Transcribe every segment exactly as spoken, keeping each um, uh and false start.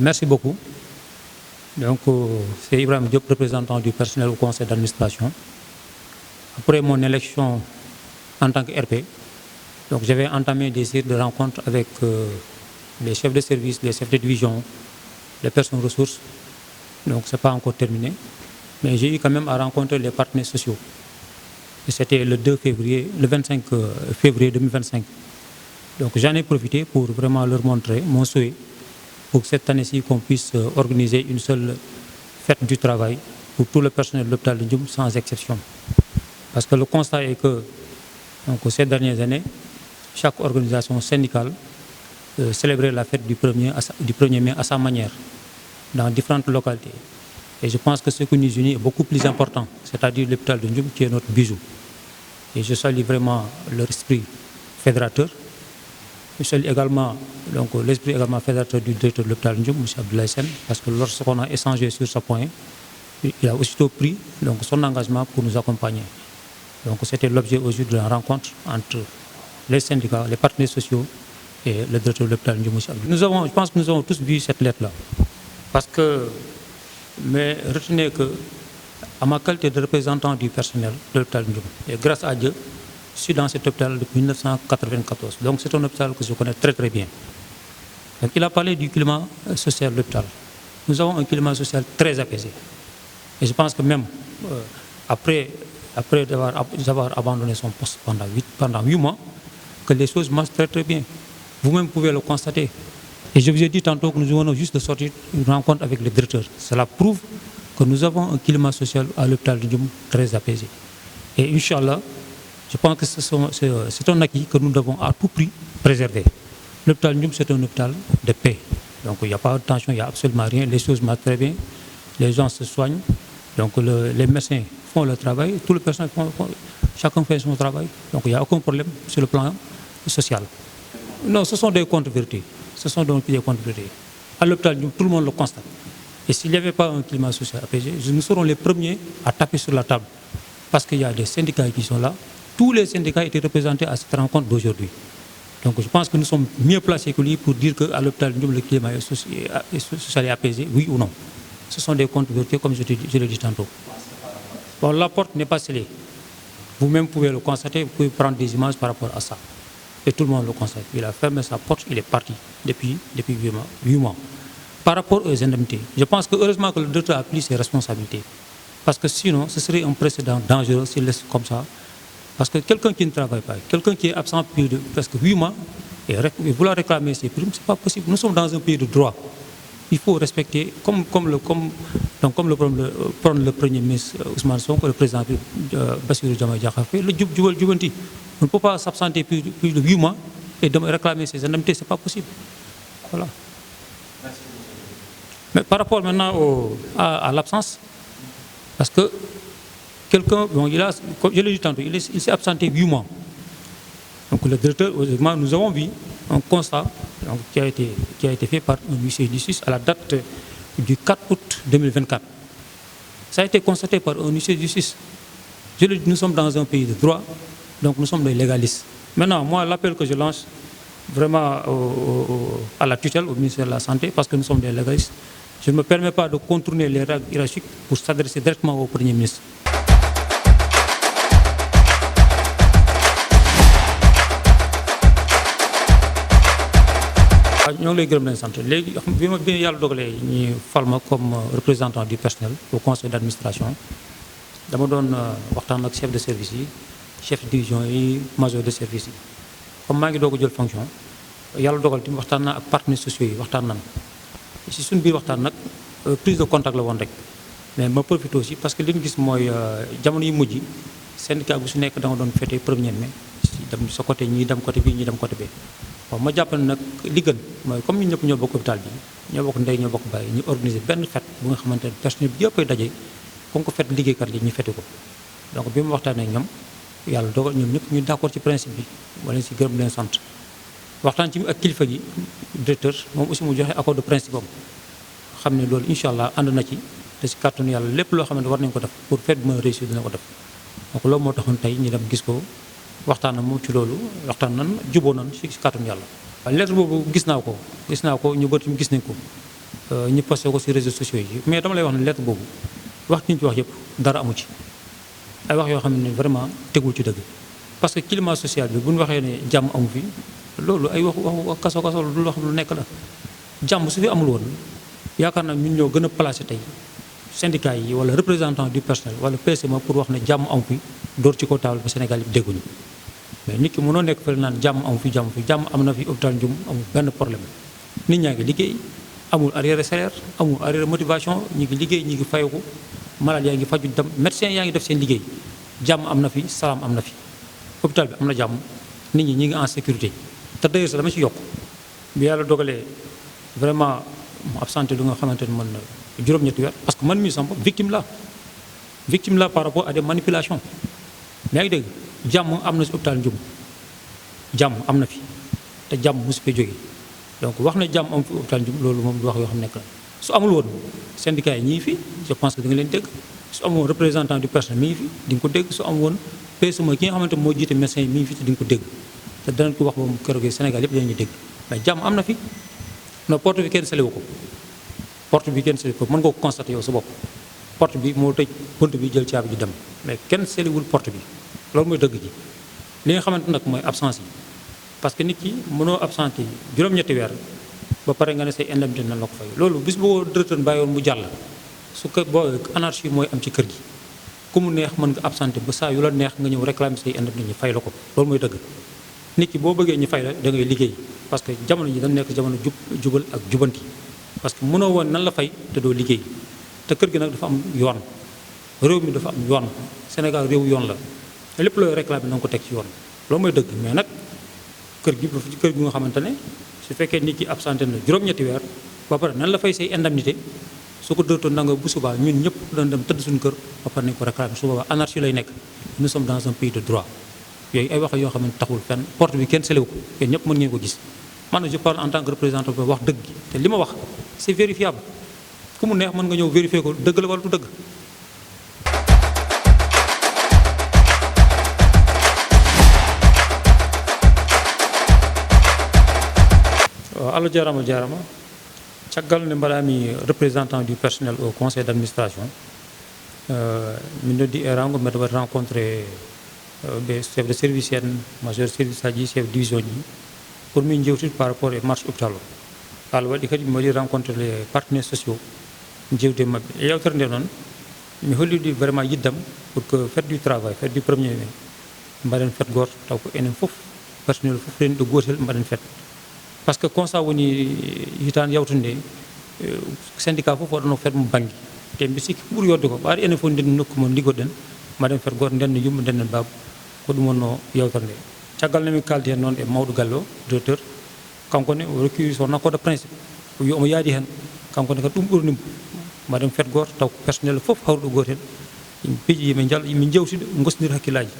Merci beaucoup. Donc, euh, c'est Ibrahim Diop, représentant du personnel au conseil d'administration. Après mon élection en tant que R P, donc j'avais entamé des séries de rencontres avec euh, les chefs de service, les chefs de division, les personnes ressources. Donc, c'est pas encore terminé. Mais j'ai eu quand même à rencontrer les partenaires sociaux. Et c'était le deux février, le vingt-cinq euh, février deux mille vingt-cinq. Donc, j'en ai profité pour vraiment leur montrer mon souhait pour que cette année-ci, qu'on puisse euh, organiser une seule fête du travail pour tout le personnel de l'hôpital de Ndioum, sans exception. Parce que le constat est que, donc, ces dernières années, chaque organisation syndicale euh, célébrait la fête du premier, à sa- du premier mai à sa manière, dans différentes localités. Et je pense que ce qui nous unit est beaucoup plus important, c'est-à-dire l'hôpital de Ndioum, qui est notre bijou. Et je salue vraiment leur esprit fédérateur. Je salue également donc, l'esprit également fédérateur du directeur de l'hôpital Ndioum, M. Abdoulaye Sen, parce que lorsqu'on a échangé sur ce point, il a aussitôt pris donc, son engagement pour nous accompagner. Donc, c'était l'objet aujourd'hui de la rencontre entre les syndicats, les partenaires sociaux et le directeur de l'hôpital Ndioum, M. Abdoulaye. Nous avons, je pense que nous avons tous vu cette lettre-là. Parce que, mais retenez que, à ma qualité de représentant du personnel de l'hôpital Ndioum, et grâce à Dieu, je suis dans cet hôpital depuis mille neuf cent quatre-vingt-quatorze. Donc, c'est un hôpital que je connais très, très bien. Donc, il a parlé du climat euh, social de l'hôpital. Nous avons un climat social très apaisé. Et je pense que même euh, après, après avoir, avoir abandonné son poste pendant huit, pendant huit mois, que les choses marchent très très bien. Vous-même pouvez le constater. Et je vous ai dit tantôt que nous venons juste de sortir une rencontre avec le directeur. Cela prouve que nous avons un climat social à l'hôpital de Ndioum très apaisé. Et Inch'Allah, je pense que c'est c'est un acquis que nous devons à tout prix préserver. L'hôpital Ndioum, c'est un hôpital de paix. Donc il n'y a pas de tension, il n'y a absolument rien. Les choses marchent très bien. Les gens se soignent. Donc le- les médecins font le travail. Tout le personnel, font- font- chacun fait son travail. Donc il n'y a aucun problème sur le plan social. Non, ce sont des contes-vérités. Ce sont donc des contes-vérités. À l'hôpital Ndioum, tout le monde le constate. Et s'il n'y avait pas un climat social apaisé, nous serons les premiers à taper sur la table. Parce qu'il y a des syndicats qui sont là. Tous les syndicats étaient représentés à cette rencontre d'aujourd'hui. Donc je pense que nous sommes mieux placés que lui pour dire qu'à l'hôpital Ndioum, le climat est, soci- est social et apaisé, oui ou non. Ce sont des contes-vérités, comme je, te dis- je le dis tantôt. Bon, la porte n'est pas scellée. Vous-même pouvez le constater, vous pouvez prendre des images par rapport à ça. Et tout le monde le constate. Il a fermé sa porte, il est parti depuis, depuis huit mois, huit mois. Par rapport aux indemnités, je pense que heureusement que le directeur a pris ses responsabilités. Parce que sinon, ce serait un précédent dangereux s'il laisse comme ça. Parce que quelqu'un qui ne travaille pas, quelqu'un qui est absent plus de presque huit mois, et, réc- et vouloir réclamer ses primes, c'est pas possible. Nous sommes dans un pays de droit. Il faut respecter, comme, comme, le, comme, donc, comme le, prône le, prône le Premier ministre euh, Ousmane Sonko, le président euh, Bassirou Diomaye Diakhar Faye, le jub jubal jubanti. On ne peut pas s'absenter plus, plus de huit mois et de réclamer ses indemnités, c'est pas possible. Voilà. Mais par rapport maintenant au- à, à l'absence, parce que quelqu'un, bon, il a, comme je l'ai dit tantôt, il est- il s'est absenté huit mois. Donc le directeur, heureusement, nous avons vu un constat donc, qui, a été, qui a été fait par un huissier de justice à la date du quatre août deux mille vingt-quatre. Ça a été constaté par un huissier de justice. Je le dis, nous sommes dans un pays de droit, donc nous sommes des légalistes. Maintenant, moi, l'appel que je lance vraiment au- au- au- à la tutelle, au ministère de la Santé, parce que nous sommes des légalistes, je ne me permets pas de contourner les règles hiérarchiques pour s'adresser directement au Premier ministre. Ah, ñoo ngi lay gërëm leen sant. Léegi xam bi ma bi yàlla dogalee ñu fal ma comme euh, représentant du personnel au conseil d'administration, dama doon euh, waxtaan ak chef de service yi, chef de division yi, major de service yi. Comme maa ngi doog a jël fonction, yàlla dogal tamit waxtaan naa ak partenaires sociaux yi, waxtaan nañu si suñ biir waxtaan nag euh, prise de contact la woon rek. Mais ma profité aussi parce que li ñu gis mooy euh, jamono yu mujj, syndicat bu su nekk da nga doon fêter premier mai, si dem sa côté, ñii dem côté bii, ñii dem côté bee. Bon, ma jàpp ne nag li gën mooy comme ñun ñëpp ñoo bokk hôpital bi, ñoo bokk ndey, ñoo bokk bàyyi, ñu organiser benn fête bu nga xamante ne personnel bi yëpp ay daje, comme que fête liggéeykat li ñu fêter ko. Donc bi mu waxtaanee ak ñoom, yàlla dogal ñoom ñëpp ñu d'accord ci principe bi. Ma leen si gërëm, leen sant. Waxtaan ci ak kilifa gi, directeur, moom aussi mu joxe accord de principe am, xam ne loolu incha allah ànd na ci. Te si kàttanu yàlla, lépp loo xamante war nañ ko def pour fête bi mën a réussir, dina ko def. Donc loolu moo taxoon tey ñu dem gis ko, waxtaan na moom ci loolu, waxtaan nan, juboo nan si si kàttanu yàlla. Waaye lettre boobu gis naa ko, gis naa ko, ñu bëri tamit gis nañ ko. euh, ñu posté ko si réseaux sociaux yi. Mais dama lay wax ne lettre boobu, wax ki ñu ci wax yëpp, dara amu ci. Ay wax yoo xam ne vraiment tegul ci dëgg. Parce que climat social bi, bu ñu waxee ne jàmm amu fi, loolu ay waxu, waxu kaso kaso la, du wax lu nekk la. Jàmm su fi amul woon, yaakaar naa ñun ñoo gën a placé tey, syndicat yi wala représentant du personnel wala P S M A, pour wax ne jàmm amu fi, dóor ci kaw taabal ba Sénégal yëpp dégguñu. Mais nit ki mënoo nekk fële naan jàmm amu fi, jàmm fi, jàmm am na fi hôpital Ndioum, amul benn problème. Nit ñaa ngi liggéey, amul arriéré salaire, amul arriéré motivation, ñi ngi liggéey, ñi ngi fayeku, malade yaa ngi faju dem, médecin yaa ngi def seen liggéey. Jàmm am na fi, salaam am na fi. Hôpital bi am na jàmm, nit ñi ñi ngi en sécurité. Te d'ailleurs sax dama ci yokk, bi yàlla dogalee vraiment mu absenté lu nga xamante ne mën na juróom-ñetti weer, parce que man mii sama bopp victime la, victime la par rapport à des manipulations. Yaa ngi dégg, jàmm am na si hôpital Ndioum, jàmm am na fi, te jàmm mosu fee jógee. Donc wax ne jàmm am fi hôpital Ndioum, loolu moom du wax yoo xam nekk la. Su amul woon syndicat yi ñii fi, je pense que di nga leen dégg. Su amul woon représentant du personnel mi ngi fi, di nga ko dégg. Su amul woon P S M A, ki nga xamante moo jiite médecin yi mi ngi fi, te di nga ko dégg. Te danañ ko wax ba mu keroog Sénégal yëpp dinañu dégg. Mais jàmm am na fi. Non, porte bi kenn selewu ko. Porte bi kenn selewu ko, mën nga ko constaté yow sa bopp. Porte bi moo tëj bunt bi, jël caabi ji dem. Mais kenn selewul porte bi. Loolu mooy dëgg gi. Li nga xamante nag mooy absence yi. Parce que nit ki mënoo absenté juróom-ñetti weer ba pare nga ne say indemnité nan la ko fay. Loolu bis boo directeur bàyyi woon mu jàll, su ko boo anarchie mooy am ci kër gi. Ku mu neex mën nga absenté ba saa yu la neex nga ñëw réclamer say indemnité, ñu fay la ko. Loolu mooy dëgg. Nit ki boo bëggee ñu fay la, da ngay liggéey, parce que jamono ji dañ nekk jamono jub, jubal ak jubanti. Parce que mënoo woon nan la fay te doo liggéey. Te kër gi nag dafa am yoon, réew mi dafa am yoon, Sénégal réew yoon la. Lépp looy réclamer na nga ko teg ci yoon. Loolu mooy dëgg. Mais nag kër gi, kër gi nga xamante ne su fekkee nit ki absenté na juróom-ñetti weer ba pare nan la fay say indemnité, su ko dootoon nangoo, bu subaa ñun ñëpp dañ dem tëdd suñu kër ba pare nañ ko réclamer. Su boobaa anarchie lay nekk. Nous sommes dans un pays de droit. Yooyu ay wax yoo xamante taxul fenn. Porte bi kenn selewu ko, yéen ñëpp mën ngeen ko gis. Man, je parle en tant que représentant, wax dëgg gi, te li ma wax, c'est vérifiable. Ku mu neex mën nga ñëw vérifier ko, dëgg la wala du dëgg. Waaw, Allah jaaraama, jaaraama. Caggal nde mbaɗaami représentant du personnel au conseil d'administration, euh, min noddi e rango, mbeɗa waɗi rencontré, euh, ɓe chef de service en, major service aji, chef division ji, pour min jewtide par rapport e marche hôpital o. Allah waɗi kadi mi waɗi rencontré les partenaires sociaux, jewde e maɓɓe. E yewtere nde noon, mi holli ɗi vraiment yiddam pour que fête du travail, fête du premier mai, mbaɗen fête gooto, taw ko enen fof, personnel fof, renndo gootel, mbaɗen fête. Parce que constat woni hitaande yawtunde nde, eh, syndicat fof waɗano fête mum bannge. Te mbi sikki ko ɓuri yodde ko, ɓaade enen fof ndenndi nokku mo liggoɗen, mbaɗen fête gooto, ndennden yumma, ndennden baaba. Ko ɗum wonno yewtere nde. Caggal nde min kaaldi heen noon e mawɗo galle o, directeur, kanko ne o rokki son accord de principe. O wi omo yaadi heen. Kanko ne kadi ɗum ɓurni mo. Mbaɗen fête gooto, taw ko personnel fof hawruɗo gooto heen. Yimɓe piiji, yimɓe njal-, yimɓe njewtida, ngosndir hakkillaaji.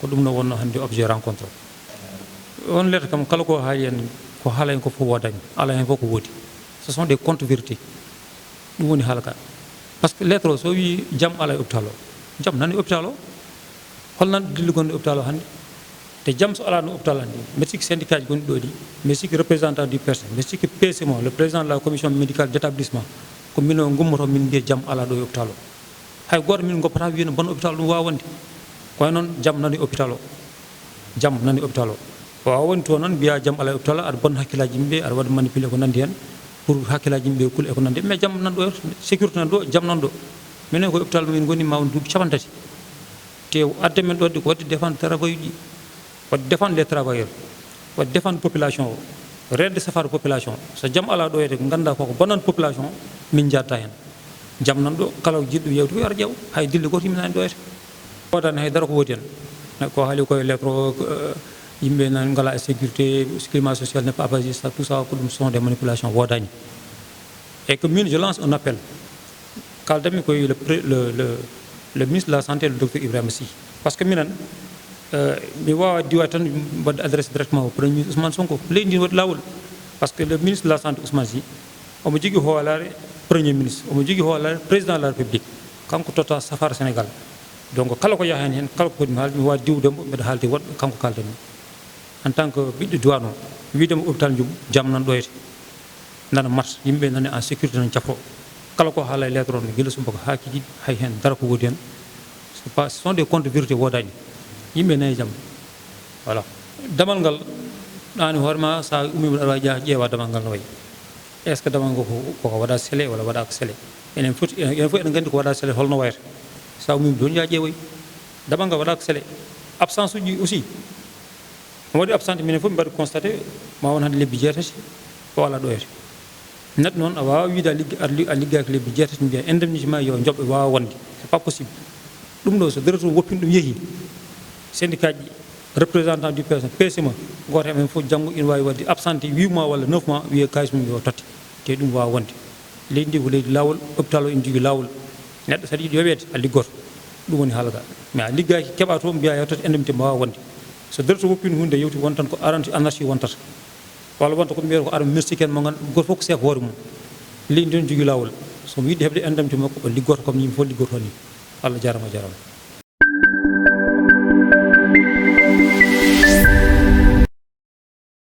Ko ɗum no wonno hannde objet rencontre o. On lettre kam, kala ko haali heen, ko haala heen ko fof woodaani, alaa heen fof ko woodi. Ce sont des contre-vérités. Ɗum woni haala ka. Parce que lettre o, so wii jam alaa e hôpital o, jam nani hôpital o? Hol nan dilli gonɗo hôpital o hannde? Te jam so alaa no hôpital hannde, mbeɗa sikki syndicat ji gonɗi ɗo ɗi, mbeɗa sikki représentant du personnel, mbeɗa sikki P C M O, le président de la commission médicale d'établissement, ko min o ngummoto min mbiya jam alaa ɗo e hôpital o. Hay gooto min ngoppataa wiya no bon hôpital ɗum waawa wonde. Kono noon jam nani hôpital o. Jam nani hôpital o. O waawa woni toon noon mbiya jam alaa e hôpital o, aɗa bonna hakkillaaji yimɓe, aɗa waɗa manipulé ko nanndi heen pour hakkillaaji yimɓe kul e ko nanndi. Mais jam nan ɗo, sécurité nan ɗo, jam nan ɗo. Minen ko hôpital min ngoni ma won duuɓi capanɗe tati. Te adde men ɗo waɗde ko waɗde défendre travail ji, waɗde défendre les travailleurs, waɗde défendre population o, reende safara population. So jam alaa ɗo e ko ngannduɗaa koko bonnan population, min njaadata heen. Jam nan ɗo, kala ko jiɗɗo yewtude ko yo ar ƴeew, hay dille gooto yimɓe nani ɗo e. Woodaani hay dara ko woodi heen. Ko haali ko e lettre o, ko, eh, yimɓe nan ngala e sécurité, climat social n'est pas apaisé, ça, tout ça, ko ɗum sont des manipulations, woodaani. Et que min, je lance un appel. Kaaldanmi koye le, pré-, le, le, le ministre de la Santé, le docteur Ibrahima Sy. Parce que minen, eh, mi waawa diwa tan mbaɗde adresse directement au premier ministre Ousmane Sonko. Leydi ndi waɗi laawol. Parce que le ministre de la Santé, Ousmane Sy, omo jogii hoolaare premier ministre, omo jogii hoolaare président de la République. Kanko totta safara Sénégal. Donc kala ko yaha heen heen, kala ko foti mi haalde, mi waawa diwde mo, mbeɗa haalde woɗɓe, kanko kaaldanmi. En tant que ɓiɗɗo diwan o, wiide mo hôpital Ndioum, jam nan ɗoyte. nana mat, yimɓe nana en sécurité, nana cafro. Kala ko haala e lettre on, gila subaka haa kikiɗe, hay heen dara ko woodi heen. C'est pas, ce sont des comptes vérités, woodani. Yimɓe nani jam. Voilà. Damal ngal, ɗaani hoore ma, sa ummiima aɗa waawi ƴaa-, ƴeewa damal ngal no wayi. Est-ce que damal ngal ko, koko waɗa sele walla waɗaaka sele? Enen foti, enen fof eɗen nganndi ko waɗa sele holno wayata. Sa ummiima toon, yaa ƴeewoy. Damal ngal waɗaaka sele. Absence uji aussi. Mo waɗi absente, minen fof min mbaɗi constaté, ma won hannde lebbi jeetati, o alaa ɗo yahata. Neɗɗo noon, a waawaa wiyde a ligg-, a li-, a liggaaki lebbi jeetati, mbiya indemnité ma yo joɓe, waawa wonde. C'est pas possible. Ɗum ɗo, so directeur woppini ɗum, yehi, syndicat ji, représentant du personnel, peese ma, gooto heen fof janngo ina waawi waɗde absenté huit mois walla neuf mois, wiye kaalis mum yo totte. Te ɗum waawa wonde. Leydi ndi ko leydi laawol, hôpital o ina jogii laawol. Neɗɗo so aɗa yiɗi yoɓeede, a liggoto. Ɗum woni haala ga. Mais a liggaaki, keɓa toon, mbiya yo totte indemnité ma, waawa wonde. So directeur woppini huunde, yewti, won tan ko arante anarchie wontata. Walla wonta ko mbiyata ko arme mystique en mo ngannduɗaa gooto fof ko chef hoore mum. Leydi ndi ene jogii laawol. So mo yiɗi heɓde indemnité makko, o liggoto comme yimɓe fof liggoto ni. Allah jaaraama, jaaraama.